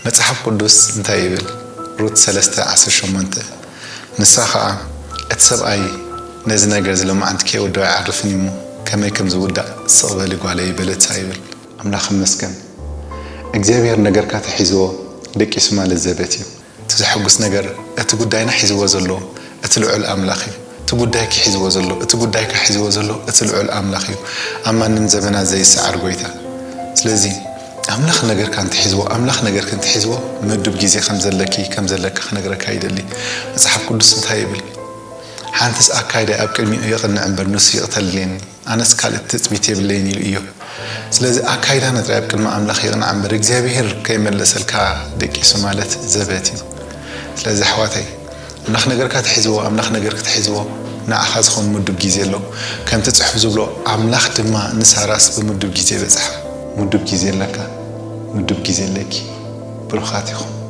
መጽሓፍ ቅዱስ እንታይ ይብል? ሩት ሰለስተ ዓሰርተ ሸሞንተ፣ ንሳ ኸኣ፣ እቲ ሰብኣይ ነዚ ነገር እዚ ሎማዓንቲ ከይወደኦ ኣይዓርፍን እዩ እሞ፣ ከመይ ከም ዝውዳእ ስቕ በሊ ጓለይ በለታ ይብል። ኣምላኽ ይመስገን። እግዚኣብሔር ነገርካ ተሒዝዎ ደቂሱ ማለት ዘበት እዩ። እቲ ዘሐጉስ ነገር፣ እቲ ጉዳይና ሒዝዎ ዘሎ እቲ ልዑል ኣምላኽ እዩ። እቲ ጉዳይኪ ሒዝዎ ዘሎ፣ እቲ ጉዳይካ ሒዝዎ ዘሎ እቲ ልዑል ኣምላኽ እዩ። ኣብ ማንም ዘበናት ዘይሰዓር ጎይታ። ስለዚ ኣምላኽ ነገርካ እንተሒዝዎ፣ ኣምላኽ ነገርኪ እንተሒዝዎ፣ ምዱብ ግዜ ከም ዘለኪ፣ ከም ዘለካ ክነግረካ ይደሊ። መጽሓፍ ቅዱስ እንታይ ይብል? ሓንትስ ኣካይዳይ ኣብ ቅድሚኡ የቕንዕ እምበር፣ ንሱ ይቕተለኒ፣ ኣነስ ካልእ ትጽቢት የብለይን ኢሉ እዩ። ስለዚ ኣካይዳና ጥራይ ኣብ ቅድሚ ኣምላኽ ይቕናዕ እምበር፣ እግዚኣብሄር ከይመለሰልካ ደቂሱ ማለት ዘበት እዩ። ስለዚ ኣሕዋተይ፣ ኣምላኽ ነገርካ ትሒዝዎ፣ ኣምላኽ ነገርኪ ትሒዝዎ፣ ንዓኻ ዝኸውን ምዱብ ግዜ ኣሎ። ከምቲ ጽሑፍ ዝብሎ፣ ኣምላኽ ድማ ንሳራስ ብምዱብ ግዜ በጽሓ። ምዱብ ግዜ ኣለካ፣ ምዱብ ግዜ ኣለኪ። ብሩኻት ኢኹም።